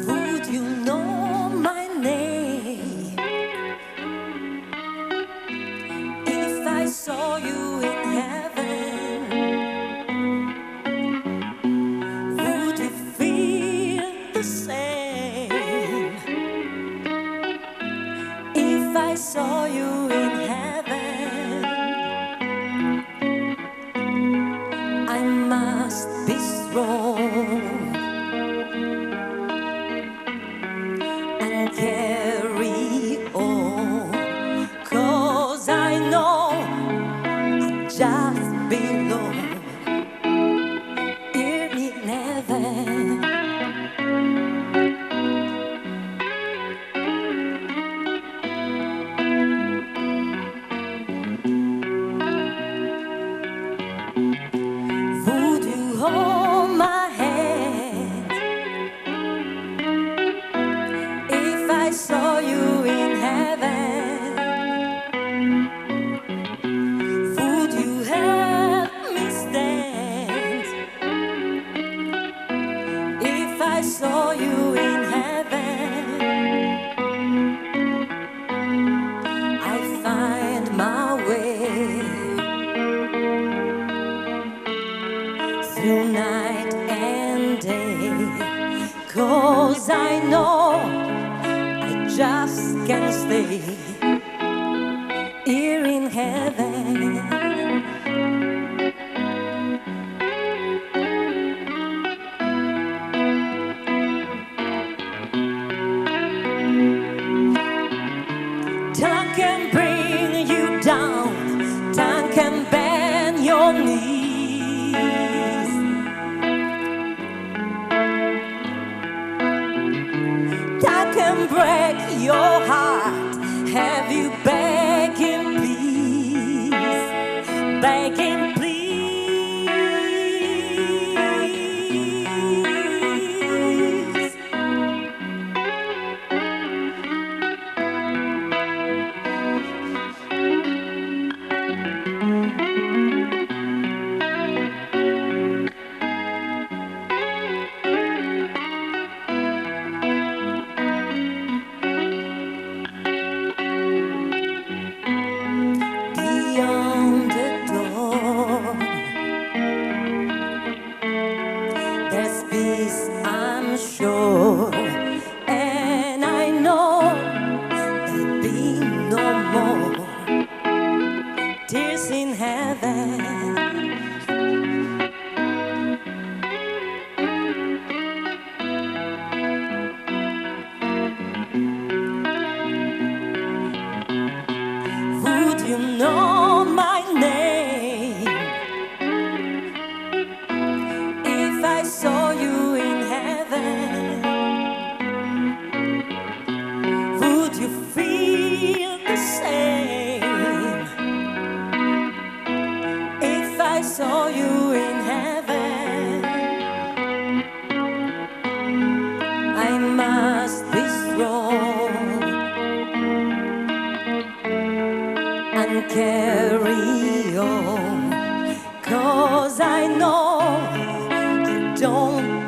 Would you know my name if I saw you in heaven? Would you feel the same if I saw you in heaven? I must be strong and carry on, 'cause I know I just belong here in heaven. Would you hold my hand if I saw you in heaven? Would you help me stand if I saw you in heaven? I find my way through night and day, 'cause I know I just can't stay here in heaven. Time can bring you down, time can bend your knees. Time can break your heart, have you begging please, begging please. Beyond the door, there's peace, I'm sure, and I know there'll be no more tears in heaven. Would you know my name if I saw you in heaven? Would you feel the same if I saw you in heaven? I must be strong and carry on, 'cause I know I don't